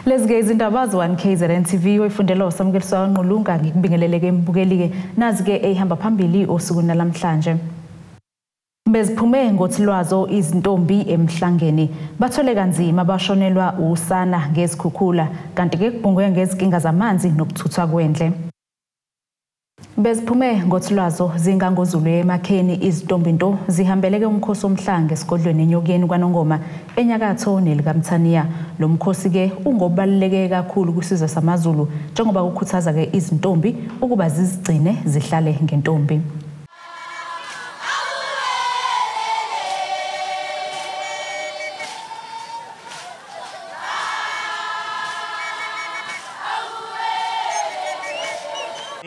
Lezi-ke izindaba ze-1 KZN TV oyifundelwa uSamukeliswa Ngqulunga. Ngikubingelele-ke embukeli-ke, nazi-ke eyihamba phambili osukwini namhlanje. Beziphume ngothi lwazo izintombi emhlangeni, bathole kanzima bashonelwa usana ngezikhukhula, kanti-ke kubhungwe ngezinkinga zamanzi nokuthuthwa kwendle. Beziphume ngothi lwazo zingangozulu emakheni izintombi nto zihambeleke umkhosi womhlanga esigodlweni eNyokeni kwaNongoma enyakatho nelikaMthaniya. Lo mkhosi-ke ungobaluleke kakhulu kwisizwe samaZulu njengoba kukhuthaza-ke izintombi ukuba zizigcine zihlale ngentombi.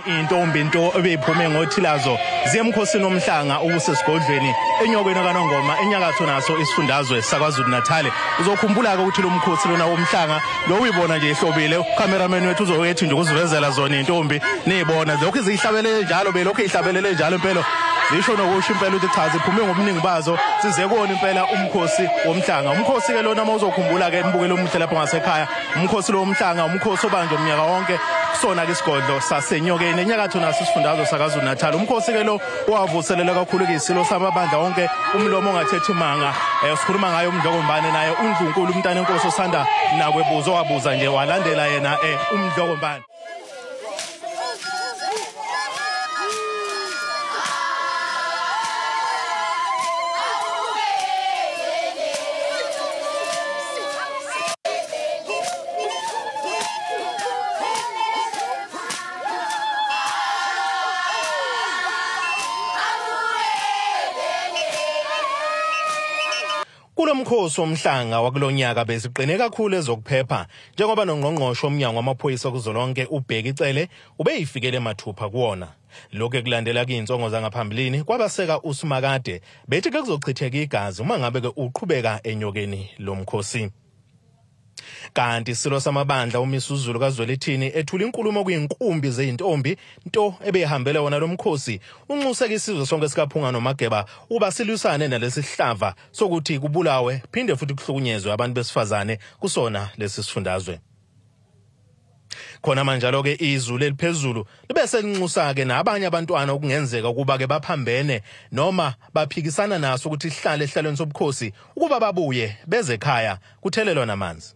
Intombi nto ebeyiphume ngothilazo ziyemkhosini womhlanga obusesigodlweni eNyokeni kaNongoma enyakatho naso isifundazwe saKwaZulu Natal. Uzokhumbula-ke ukuthi lo mkhosi lona womhlanga lo uyibona nje ihlobile, ucameraman wethu uzokethi nje ukuzivezela zona intombi niyibona lokhu ziyihlabelele njalo, belokhu ihlabelele njalo impela, zisho nokusho impela ukuthi cha ziphume ngobuningi bazo size kuwona impela umkhosi womhlanga. Umkhosi-ke lona uma uzokhumbula-ke embukelo omuhle lapho ngasekhaya, umkhosi lo womhlanga umkhosi obanjwa umnyaka wonke kusona-ke isigodlo saseNyokeni enyakatho naso isifundazwe saKwaZulu Natal. Umkhosi-ke lo wavuselela kakhulu-ke isilo samabandla wonke umlomo ongathethi manga, sikhuluma ngayo uMdlokombane, naye uNdlunkulu umntana enkosi osanda nakwebuzo wabuza nje walandela yena uMdlokombane. Kulo mkhosi womhlanga wakulonyaka besiqine kakhulu ezokuphepha njengoba nongqongqoshe womnyango wamaphoyisa kuzolonke uBheki Cele ubeyifikele mathupha kuwona. Lokhu kulandela kuyintsongo zangaphambilini kwabaseka uSimakade bethi ke kuzochitheka igazi uma ngabe ke uqhubeka eNyokeni lo mkhosi. Kanti isilo samabandla uMisuzulu kaZwelithini ethula inkulumo kuyinkumbi zeyintombi nto ebeyihambele wona lo mkhosi, unxuseka isizwe sonke sikaPhunga noMageba uba silwisane nalesihlava sokuthi kubulawe phinde futhi kuhlukunyezwe abantu besifazane kusona lesi sifundazwe. Khona manjalo-ke izulu eliphezulu libe selinxusa-ke nabanye abantwana okungenzeka ukuba-ke baphambene noma baphikisana naso ukuthi sihlale esihlalweni sobukhosi ukuba babuye beze ekhaya kuthelelwa namanzi.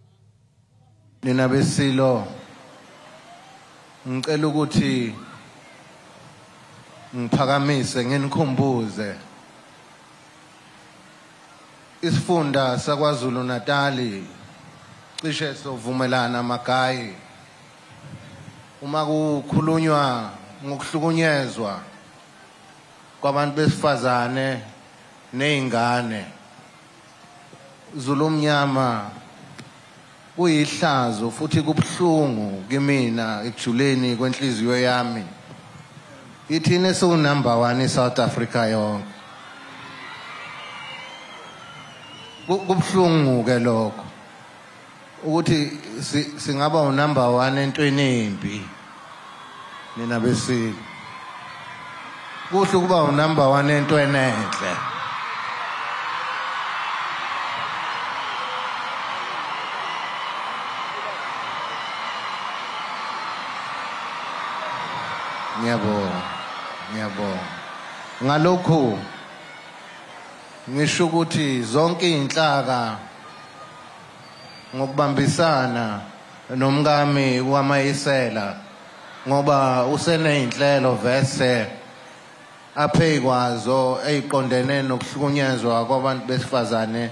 Nina besilo, ngicela ukuthi ngiphakamise nginikhumbuze isifunda saKwaZulu Natali cishe sovumelana magayi uma kukhulunywa ngokuhlukunyezwa kwabantu besifazane nezingane. Zulu omnyama, kuyihlazo futhi kubuhlungu kimina ekujuleni kwenhliziyo yami. Ithina esiwu number 1 eSouth Africa yonke. Kubuhlungu ke lokho ukuthi singaba unumber 1 entweni embi nina besilo. Kuhle ukuba unumber 1 entweni enhle. Ngiyabonga, ngiyabonga. Ngalokhu ngisho ukuthi zonke inhlaka ngokubambisana nomkami kwaMayisela, ngoba useneyinhlelo vese aphekwazo eziqondene nokuhlukunyezwa kwabantu besifazane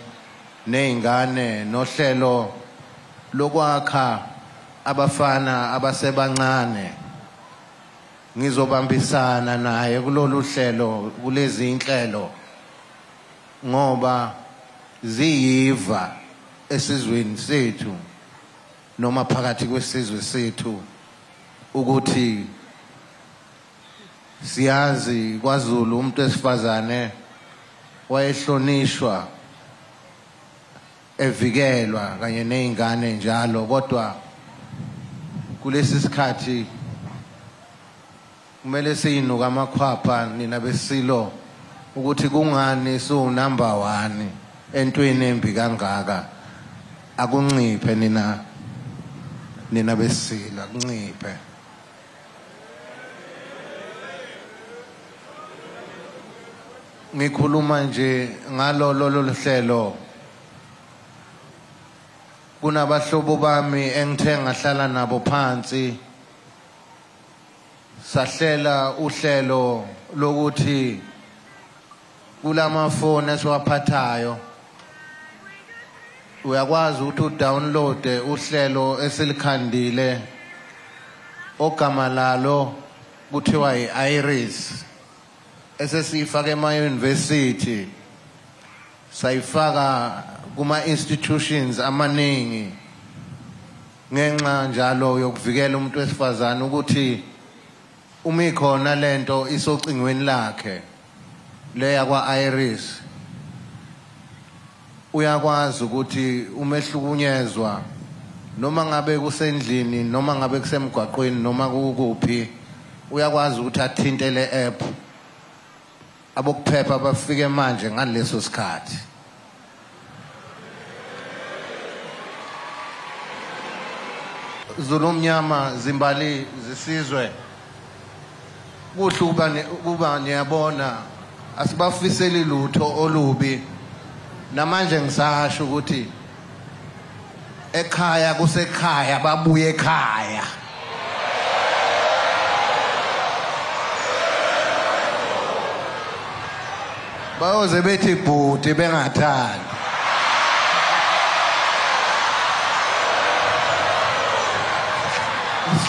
nezingane nohlelo lokwakha abafana abasebancane. Ngizobambisana naye kulolu hlelo, kulezi inhlelo, ngoba ziyiva esizweni sethu noma phakathi kwesizwe sethu ukuthi siyazi kwaZulu umuntu wesifazane wayehlonishwa evikelwa kanye nezingane njalo, kodwa kulesi sikhathi kumele siyinuka amakhwapha nina besilo ukuthi kungani su number 1 entweni embi kangaka. Akunciphe nina Nina besila kunciphe. Ngikhuluma nje ngalo lolu hlelo, kunabahlobo bami engithe ngahlala nabo phansi, sahlela uhlelo lokuthi kulamafoni esiwaphathayo uyakwazi ukuthi udownload uhlelo esilikhandile ogama lalo kuthiwa i-Iris, esesiyifaka ema-university, sayifaka kuma-institutions amaningi ngenxa njalo yokuvikela umuntu wesifazane ukuthi uma ikhona lento isocingweni lakhe leya kwa-Iris, uyakwazi ukuthi uma ehlukunyezwa noma ngabe kusendlini noma ngabe kusemgwaqweni noma kukuphi, uyakwazi ukuthi athinte le app, abokuphepha bafike manje ngaleso sikhathi. Zulu mnyama, zimbali zisizwe, kuhle ukuba niyabona asibafiseli lutho olubi. Namanje ngisasho ukuthi ekhaya kusekhaya, babuye ekhaya. Bayoze bethi bhuti bengathandi.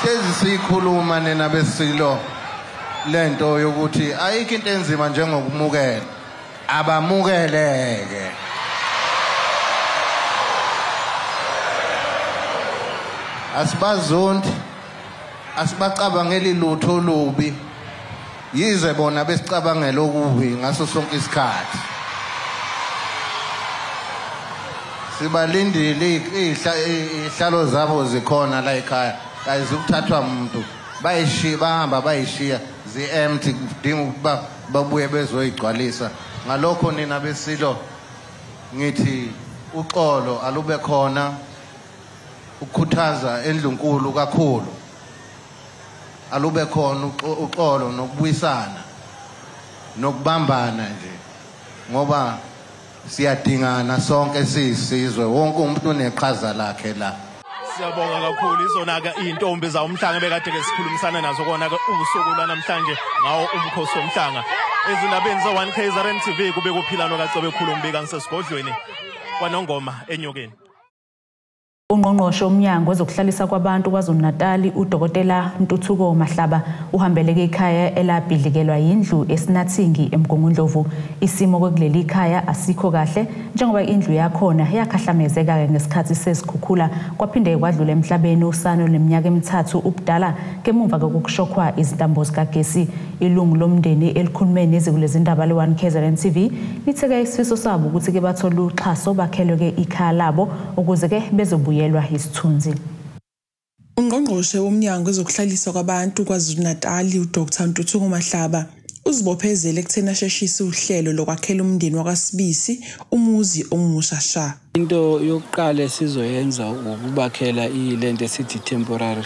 Sihlezi siyikhuluma nina besilo lento yokuthi ayikho into enzima njengokumukela. Abamukeleke. Asibazondi, asibacabangeli lutho olubi, yize bona besicabangela okubi ngaso sonke isikhathi. Sibalindile, ihlalo zabo zikhona la ekhaya, ayizukuthathwa umuntu, bayishiya bahamba bayishiya zi-empty, kudinga ukuba babuye bezoyigcwalisa. Ngalokho nina besilo ngithi uxolo alube khona, ukukhuthaza endlunkulu kakhulu, alube khona uxolo nokubuyisana nokubambana nje, ngoba siyadingana sonke siyisizwe, wonke umuntu uneqhaza lakhe la. Siyabonga kakhulu. Izona-ke iy'ntombi zawumhlanga bekade-ke sikhulumisana nazo kona-ke usuku lwanamhlanje ngawo umkhosi womhlanga. Ezindabeni ze-1 KZN TV kube kuphilano kaCebekhulu umbika ngisesigodlweni kwaNongoma eNyokeni. Ungqongqoshe womnyango wezokuhlalisa kwabantu KwaZulu-Natali uDokotela Ntuthuko Mahlaba uhambeleke ekhaya elabhidlikelwa yindlu eSinathingi eMgungundlovu. Isimo kuleli khaya asikho kahle njengoba indlu yakhona yakhahlamezeka ngesikhathi sesikhukhula, kwaphinde kwadlula emhlabeni usana oluneminyaka emithathu ubudala ngemuva kokushokhwa izintambo zikagesi. Ilungu lomndeni elikhulume neziko lezindaba le-1 KZN TV litheke isifiso sabo ukuthi-ke bathole uxhaso bakhelwe-ke ikhaya labo ukuze-ke bezobuyelwa isithunzi. Ungqongqoshe womnyango wezokuhlaliswa kwabantu KwaZulu-Natali uDr Ntuthuko Mahlaba uzibophezele ekutheni asheshise uhlelo lokwakhela umndeni wakwaSibisi umuzi omusha sha. Into yokuqala esizoyenza ukubakhela ilento esithi temporary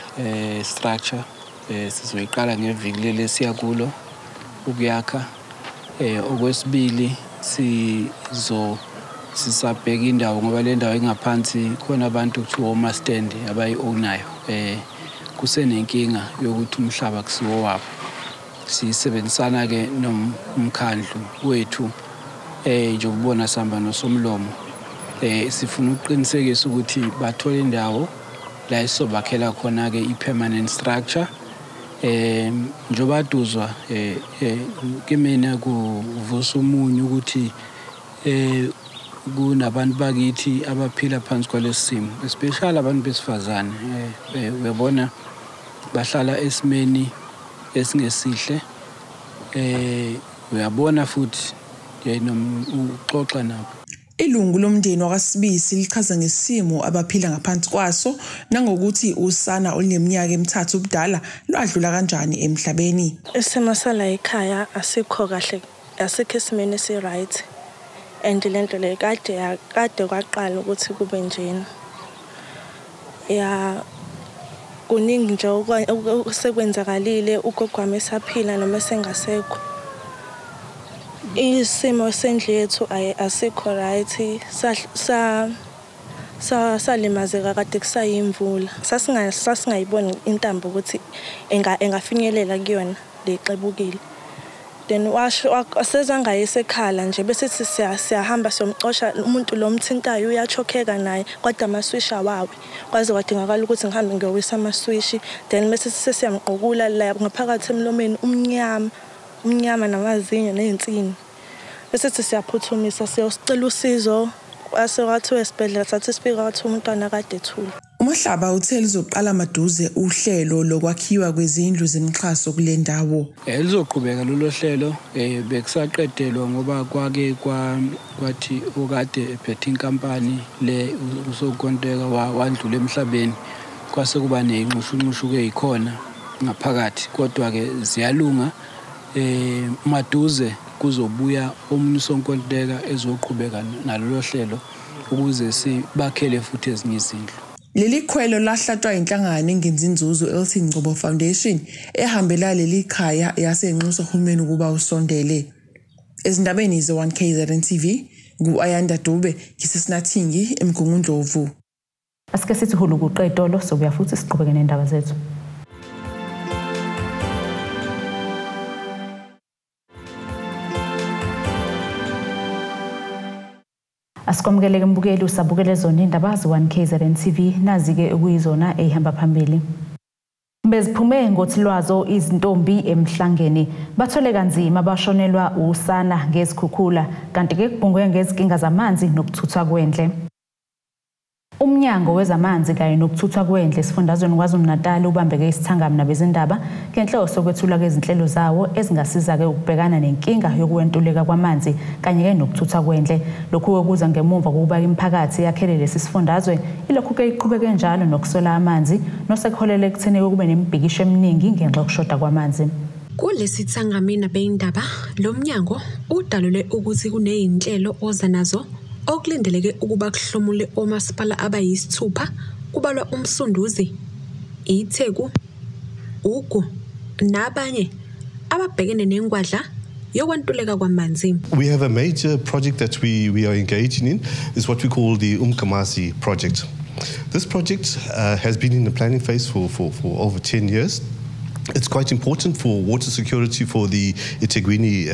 structure. Sizoyiqala ngeviki leli esiya kulo ukuyakha. Okwesibili sisabheka indawo ngoba le ndawo ingaphansi khona abantu kuthiwa oma-stand abayi-ownayo. Kusenenkinga yokuthi umhlaba kusiwo wabo. Sisebenzisana-ke nomkhandlu wethu njengokubona sihamba nosomlomo. Sifuna ukuqinisekisa ukuthi bathole indawo la esizobakhela khona-ke i-permanent structure. Njengoba duzwa kimina kuvusa umunyu ukuthi kunabantu bakithi abaphila phansi kwalesi simo, especially abantu besifazane. Uyabona bahlala esimeni esingesihle. Uyabona futhi uxoxa nabo. Ilungu lomndeni wakwaSibisi lichaza ngesimo abaphila ngaphansi kwaso nangokuthi usana oluneminyaka emithathu ubudala lwadlula kanjani emhlabeni. Isimo sala ekhaya asikho kahle, asikho esimeni esi-right. And lento le kade kwaqala ukuthi kube njena. Ya, Kuningi nje osekwenzakalile ugogo wami esaphila noma sengasekho. Isimo sendlu yethu asikho right, salimazeka kade kusayimvula. Sasingayiboni intambo ukuthi engafinyelela kuyona lexebukile. Then waseza ngayesekhala nje bese siyahamba siyomcosha umuntu lo mthintayo uyachokheka naye kodwa amaswishi awawe. Kwaze kwadingakala ukuthi ngihambe ngiyowisa amaswishi, then bese sesiyamqokula la ngaphakathi emlomeni umnyama namazinyo nezinsini. Bese siyaphuthumisa siyocela usizo kwase kwathiwa esibhedlela sathi sifika wathi umntwana kade ethule. UMahlaba uthe lizoqala maduze uhlelo lokwakhiwa kwezindlu zemixhaso kule ndawo. Lizoqhubeka lolo hlelo, bekusaqedelwa ngoba kwake kwathi okade ephethe inkampani le usokonteka wandlula emhlabeni, kwase kuba nenxushunxushu ke ikhona ngaphakathi, kodwa ke ziyalunga. Maduze kuzobuya omunye usonkonteka ezoqhubeka nalolo hlelo ukuze sibakhele futhi ezinye izindlu. Leli khwelo lahlatshwa inhlangano engenzi inzuzo Elton Ngcobo Foundation ehambela leli khaya yasenxusa uhulumeni ukuba usondele. Ezindabeni ze-1 KZN TV, ngu-Ayanda Dube, ngiseSinathingi eMgungundlovu. Asike sithi hulukuqe itolo sokuya futhi siqhubeke nendaba zethu. Asikwamukele mbukeli usabukele zona indaba ze-1 KZN TV, nazi-ke okuyizona eyihamba phambili. Beziphume ngothi lwazo izintombi emhlangeni, bathole kanzima bashonelwa usana ngezikhukhula, kanti-ke kubhungwe ngezinkinga zamanzi nokuthuthwa kwendle. Umnyango wezamanzi kanye nokuthuthwa kwendle esifundazweni KwaZulu-Natal ubambeke isithangami nabezindaba ngenhloso yokwethula kwezinhlelo zawo ezingasiza-ke ukubhekana nenkinga yokuwentuleka kwamanzi kanye-ke nokuthuthwa kwendle. Lokhu kuza ngemuva kokuba imiphakathi yakhele lesi sifundazwe ilokhu-ke iqhubeke njalo nokuswela amanzi nosekuholele ekutheni kube nemibhikisho eminingi ngenxa yokushoda kwamanzi. Kulesi thangami nabezindaba, lo mnyango udalule ukuthi kunezinhlelo oza nazo okulindeleke ukuba kuhlomule omasipala abayisithupha, kubalwa uMsunduzi, iTheku, Ugu nabanye ababhekene nengwadla yokwantuleka kwamanzi. We have a major project that we are engaging in, is what we call the Umkomazi project. This project has been in the planning phase for over 10 years. It's quite important for water security for the eThekwini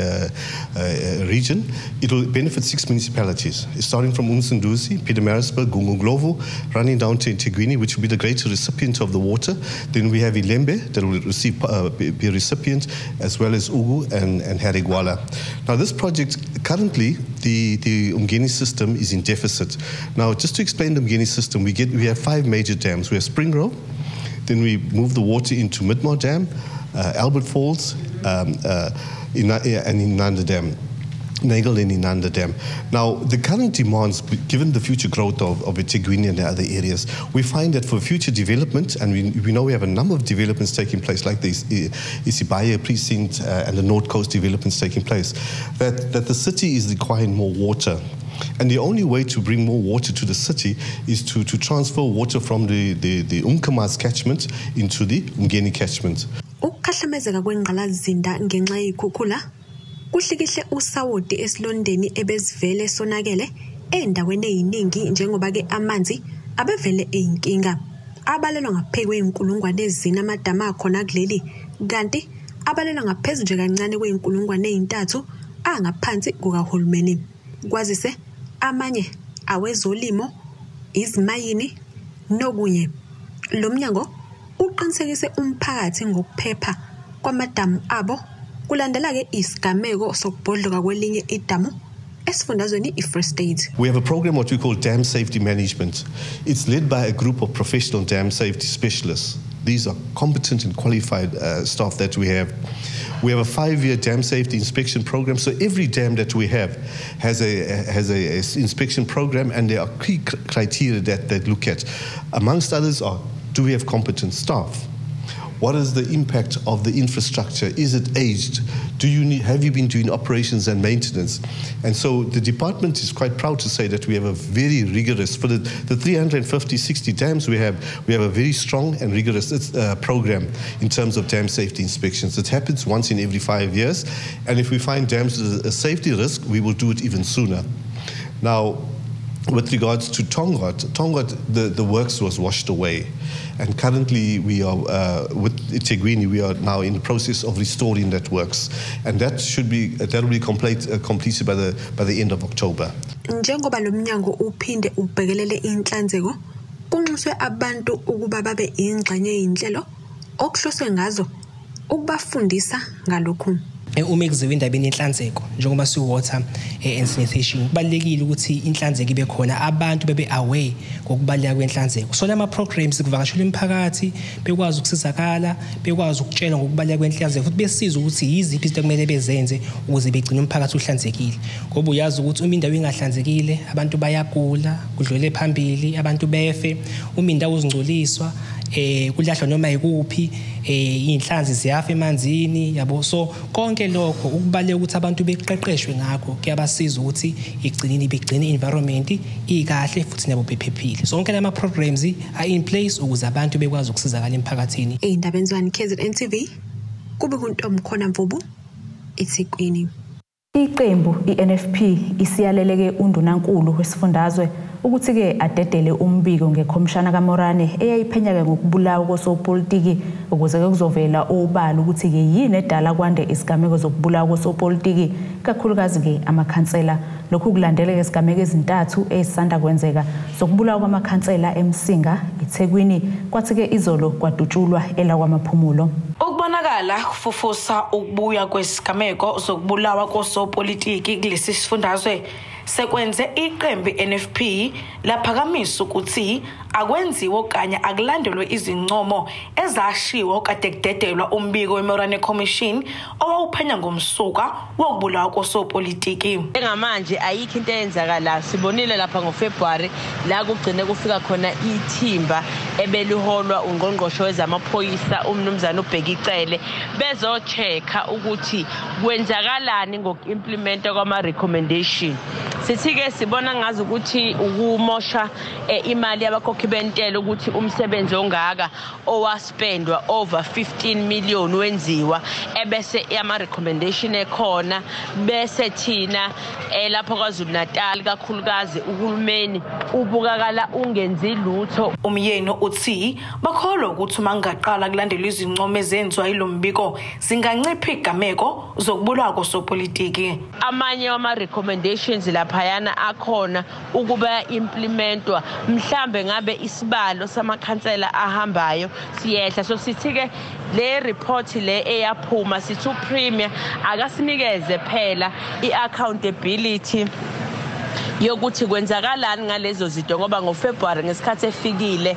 region. It will benefit 6 municipalities, starting from Umsunduzi, Pietermaritzburg, Gungunglovu, running down to eThekwini, which will be the greater recipient of the water. Then we have Ilembe that will receive, be a recipient, as well as Ugu and Harry Gwala. Now, this project, currently, the Umgeni system is in deficit. Now, just to explain the Umgeni system, we have 5 major dams. We have Spring Row. Then we move the water into Midmar Dam, Albert Falls, and Inanda Dam, Nagle and Inanda Dam. Now, the current demands, given the future growth of eThekwini and the other areas, we find that for future development, and we know we have a number of developments taking place, like the Isibaya precinct and the North Coast developments taking place, that the city is requiring more water. And the only way to bring more water to the city is to transfer water from the Umkomaas catchment into the Umgeni catchment. Ukukhahlamezeka kwengqalasizinda ngenxa yezikhukhula kuhlikihle usawoti esilondeni ebesivele sonakele endaweni eziningi, njengoba ke amanzi abevele eyinkinga. Abalelwa ngaphezu kweyinkulungwane ezine amadama akhona kuleli, kanti abalelwa ngaphezu nje kancane kweyinkulungwane ezintathu angaphansi kukahulumeni. Kwazise amanye awezolimo, izimayini nokunye. Lo mnyango uqinisekise umphakathi ngokuphepha kwamadamu abo kulandela-ke isigameko sokubhodloka kwelinye idamu esifundazweni iFree State. We have a program what we call dam safety management. It's led by a group of professional dam safety specialists. These are competent and qualified staff that we have. We have a 5-year dam safety inspection program. So every dam that we have has a inspection program, and there are key criteria that they look at. Amongst others are, do we have competent staff? What is the impact of the infrastructure? Is it aged? Have you been doing operations and maintenance? And so the department is quite proud to say that we have a very rigorous, for the 350, 60 dams we have a very strong and rigorous program in terms of dam safety inspections. It happens once in every 5 years, and if we find dams as a safety risk, we will do it even sooner. Now, with regards to Tongaat, the works was washed away. And currently we are, with eThekwini, we are now in the process of restoring that works. And that should be, that will be completed by the end of October. Njengoba lo mnyango uphinde ubhekelele inhlanzeko, kunxuswe abantu ukuba babe ingxenye yinhlelo okuhloswe ngazo ukubafundisa ngalokhu. Uma kuziwa indabeni yenhlanzeko njengoba si-water and sanitation, kubalulekile ukuthi inhlanzeko ibe khona, abantu bebe aware ngokubaluleka kwenhlanzeko. So lama programs kuvakashelwa imiphakathi, bekwazi ukusizakala, bekwazi ukutshelwa ngokubaluleka kwenhlanzeko, futhi besiza ukuthi yiziphi izinto okumele bezenze ukuze begcine umphakathi uhlanzekile. Ngoba uyazi ukuthi uma indawo ingahlanzekile abantu bayagula, kudlule phambili, abantu befe. Uma indawo izingcoliswa, kulahlwa noma ikuphi, inhlanzi ziyafa emanzini, yabo. So konke lokho ukubaleka ukuthi abantu beqeqeshwe ngakho kuyabasiza ukuthi igcinini begcine environment ikahle futhi nabo bephephile. Sonke lama programs are in place ukuze abantu bekwazi ukusizakala emphakathini. Eyindabeni zwane KZN TV kube kuntomkhona Mvubu, eThekwini. Iqembu iNFP isiyaleleke undunankulu wesifundazwe ukuthi-ke adedele umbiko ngekhomishana kaMorane eyayiphenya-ke ngokubulawa kosopolitiki ukuze-ke kuzovela obala ukuthi-ke yini edala kwande isigameko zokubulawa kosopolitiki, kakhulukazi-ke amakhansela. Lokhu kulandela-ke isigameko ezintathu ezisanda kwenzeka zokubulawa kwamakhansela eMsinga, eThekwini, kwathi-ke izolo kwadutshulwa elakwamaphumulo. Ukubonakala kufufusa ukubuya kwesigameko zokubulawa kosopolitiki kulesi sifundazwe sekwenze iqembu NFP laphakamisa ukuthi akwenziwe okanye akulandelwe izincomo ezashiwo kade kudedelwa umbiko weMorane Commission owawuphenya ngomsuka wokubulawa kosopolitiki. Njengamanje ayikho into eyenzakalayo. Sibonile lapha ngoFebruary la kugcine kufika khona ithimba ebeliholwa ungqongqoshe wezamaphoyisa umnumzana uBheki Cele bezochecka ukuthi kwenzakalani ngokuimplementa kwama recommendation. Sithi-ke sibona ngazi ukuthi ukumosha imali yabakhokhi bentela ukuthi umsebenzi ongaka owaspendwa over 15 million wenziwa ebese ama-recommendation ekhona, bese thina lapho KwaZulu Natal kakhulukazi uhulumeni ubukakala ungenzi lutho. Umyeni uthi bakholwa ukuthi uma kungaqala kulandelwa izincomo ezenziwa yilo mbiko zingancipha igameko zokubulawa kosopolitiki. Amanye wama-recommendations laphayana akhona ukuba implementwa, mhlambe ngabe isibalo samakhansela ahambayo siyehla. So sithi-ke le report le eyaphuma sithi uPremier akasinikeze phela i-accountability yokuthi kwenzakalani ngalezo zinto, ngoba ngoFebruary ngesikhathi efikile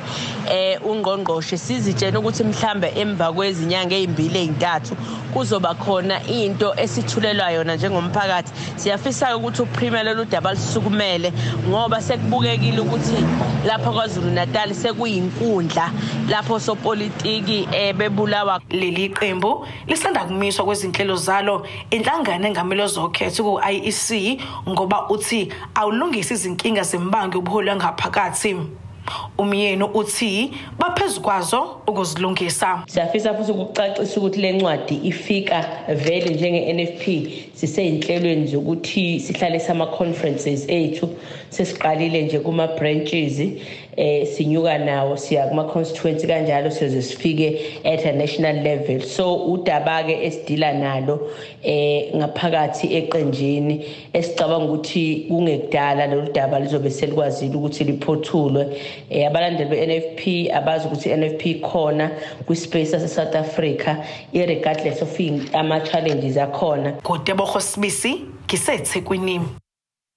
ungqongqoshe sizitshena ukuthi mhlambe emva kwezinyanga ezimbili ezintathu kuzoba khona into esithulelwa yona njengomphakathi. Siyafisa ukuthi uPremier lolu daba lisukumele ngoba sekubukekile ukuthi lapha KwaZulu Natal sekuyinkundla lapho sopolitiki bebulawa. Leli qembu lisanda kumiswa kwezinhlelo zalo inhlangano engamele zokhetho ku-IEC ngoba uthi awulungisa izinkinga zembango yobuholi ngaphakathi. Umyeni uthi baphezu kwazo ukuzilungisa. Siyafisa futhi ukucacisa ukuthi le ncwadi ifika vele njenge-NFP siseyinhlelweni zokuthi sihlale sama-conferences ethu, sesiqalile nje kuma-branches, sinyuka nawo siya kuma-constituency kanjalo size sifike at a national level. So udaba-ke esidila nalo ngaphakathi eqenjini esicabanga ukuthi kungekudala lolu daba lizobe selikwazile ukuthi liphothulwe. Abalandeli be-NFP abazi ukuthi i-NFP khona kwi-space sase-South Africa irregardless of ama-challenges akhona. Ngotebogo Sibisi, ngiseThekwini.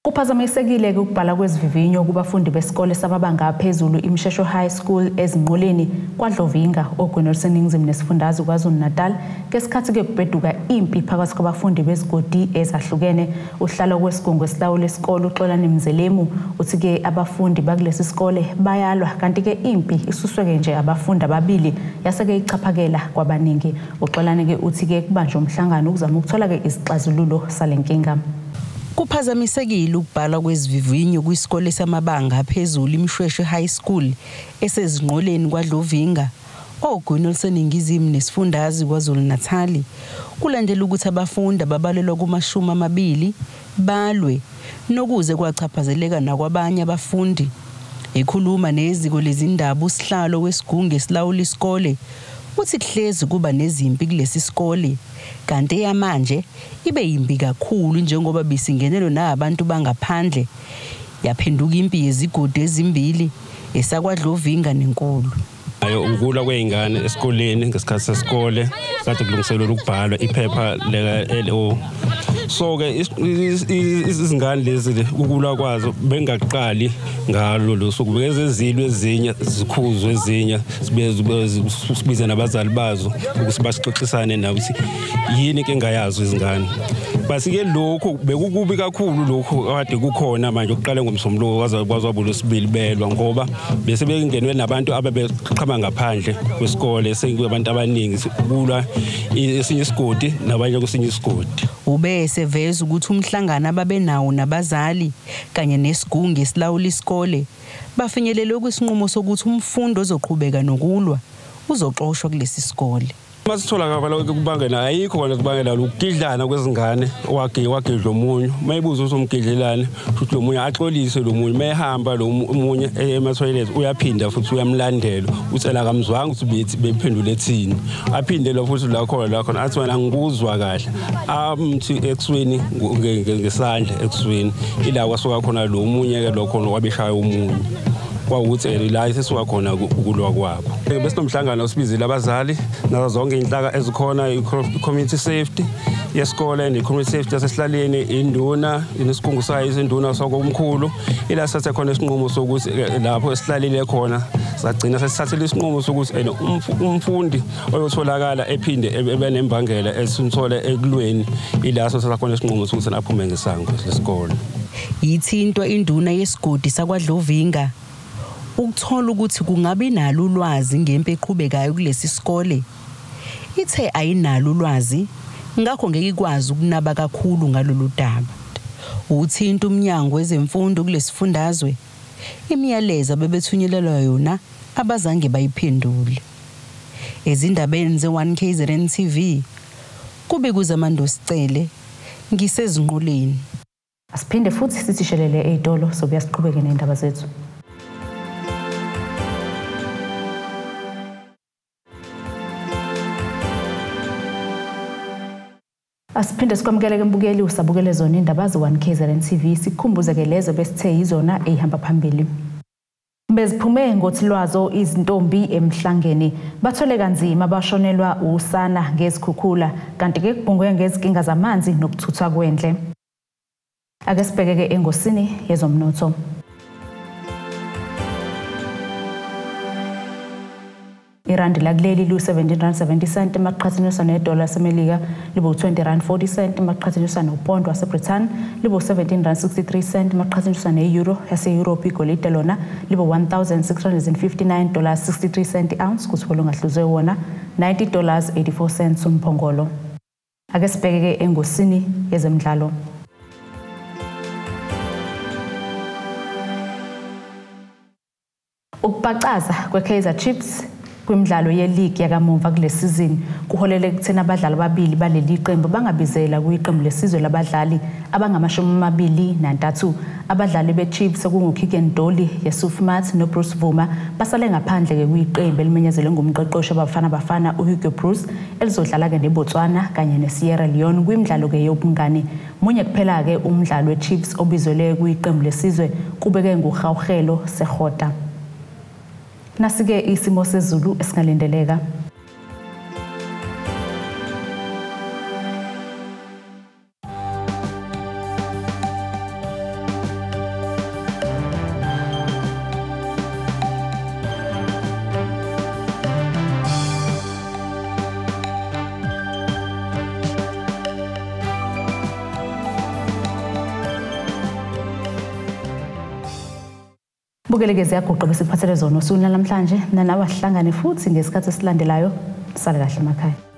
Kuphazamisekile ukubhala kwezivivinyo kubafundi besikole samabanga aphezulu iMshesho High School eZinqoleni kwaDlovinga ogwini oluseningizimu nesifundazwe KwaZulu-Natal ngesikhathi kubheduka impi phakathi kwabafundi bezigodi ezahlukene. Uhlalo kwesigungu esilawula isikole uXolani Mzelemu uthi ke abafundi bakulesi sikole bayalwa, kanti ke impi isusweke nje abafundi ababili yaseke ichaphakela kwabaningi. uXolani ke uthi ke kubanjwe umhlangano ukuzama ukuthola ke isixazululo salenkinga. Kuphazamisekile ukubhalwa kwezivivinyo kwisikole samabanga aphezulu iMshweshwe High School eseZinqoleni kwaDlovinga ogwini oluseningizimu nesifundazwe KwaZulu-Natal, kulandela ukuthi abafundi ababalelwa kuma-20 balwe nokuze kwachaphazeleka nakwabanye abafundi. Ekhuluma neziko lezindaba usihlalo wesigungu esilawula isikole uthi kuhlezi kuba nezimpi kulesi sikole, kanti eyamanje ibe yimbi kakhulu njengoba bisingenelwe nabantu bangaphandle, yaphenduka impi yezigodi ezimbili esakwaDlovinga nenkulu. Ukulwa kwey'ngane esikoleni ngesikhathi sesikole kade kulungiselelwa ukubhalwa iphepha leka-LO. So-ke izingane lezi ukulwa kwazo bengaqali ngalo lo suku, bezezilwe ezinye zikhuzwe ezinye sibize nabazali bazo ukuthi basixoxisane nabo ukuthi yini inkinga yazo izingane. Basi-ke lokhu bekukubi kakhulu lokhu kade kukhona manje ukuqale ngomsombuluko kwaze lwesibili belwa, ngoba bese bengenwe nabantu ababeqhama ngaphandle kwesikole, sekunabantu abaningi kulwa esinye isigodi nabanye kwesinye isigodi. Ube eseveza ukuthi umhlangano ababenawo nabazali kanye nesigungu esilawula isikole bafinyelele kwisinqumo sokuthi umfundi ozoqhubeka nokulwa uzoxoshwa kulesi sikole. Masitholakala kubangela ayikho kona kubangela ukugidlana kwezingane, wagidla omunye mayibuza ukuthi umgidlelane futhi lo munye axolise lo munye, mayehamba lo munye ema-toilet uyaphinda futhi uyamlandela uthela kamzwanga ukuthi bethi bephendule ethini, aphinde lo futhi la khona athi wena angikuzwa kahle, amthi ekusweni ngesandla ekusweni ila kwasuka khona lo munye ke lo khona wabeshaya omunye, kwawukuthi la esisuka khona ukulwa kwabo. Besinomhlangano osibizile abazali nazo zonke inhlaka ezikhona, i-community safety yesikole ne-community safety yasesihlaleni, induna inesigungu sayo isinduna sakomkhulu, ila sathe khona isinqumo sokuthi lapho esihlalile khona sagcina sesithathile isinqumo sokuthi umfundi oyotholakala ephinde ebe nembangela esimthole ekulweni, ila sothatha khona isinqumo sokuthi aphume ngesango lesikole. Yithintwa induna yesigodi sakwaDlovinga ukuthola ukuthi kungabe nalo ulwazi ngempi eqhubekayo kulesi sikole. Ithe ayinalo ulwazi, ngakho ngeke ikwazi ukunaba kakhulu ngalolu daba. Uthinta umnyango wezemfundo kulesifundazwe, imiyalezo bebethunyelelwa yona abazange bayiphendule. Ezindabeni ze-1 KZN TV, kube kuZamando Sicele, ngiseZinqoleni. Asiphinde futhi sithishelele ey'tolo sobuya siqhubeke ney'ndaba zethu. Asiphinde sikwamukele mbukeli usabukele zona indaba ze-1 KZN TV, sikukhumbuze-ke lezo besithe yizona ey'hamba phambili. Beziphume ngothi lwazo izintombi emhlangeni, bathole kanzima bashonelwa usana ngezikhukhula, kanti-ke kubhungwe ngezinkinga zamanzi nokuthuthwa kwendle. Ake sibheke-ke engosini yezomnotho. Irandi lakuleli lu-17.70 emaqhathaniswa nedola laseMelika libu-20.40 emaqhathaniswa nopondo waseBrithani libu-17.63 emaqhathaniswa ne-euro yase-Europe. Igolide lona libu-$1,659.63 ounce, kuthi olungahluzwe wona $90.84 umphongolo. Ake sibheke-ke engosini yezemidlalo. Ukupacaza kwe-Kaizer Chiefs kwimidlalo ye-league yakamuva kule season kuholele ekutheni abadlali ababili baleli qembu bangabizela kwiqembu lesizwe labadlali abangama-23. Abadlali be-Chiefs okungu-Keagan Dolly, Yusuf Maart no-Bruce Bvuma basale ngaphandle-ke kwiqembu elimenyezelwe ngumqeqeshi waBafana Bafana uHugo Broos elizodlala-ke neBotswana kanye ne-Sierra Leone kwimidlalo-ke yobungani. Munye kuphela-ke umdlalo we-Chiefs obizelwe kwiqembu lesizwe kubeke nguRhawuhelo Sekgota. Nasike isimo sezulu esingalindeleka. Bukeleke ziyaguqa bese kuphathele zona osukwini namhlanje, nanawe ahlangane futhi ngesikhathi esilandelayo. Sale kahle emakhaya.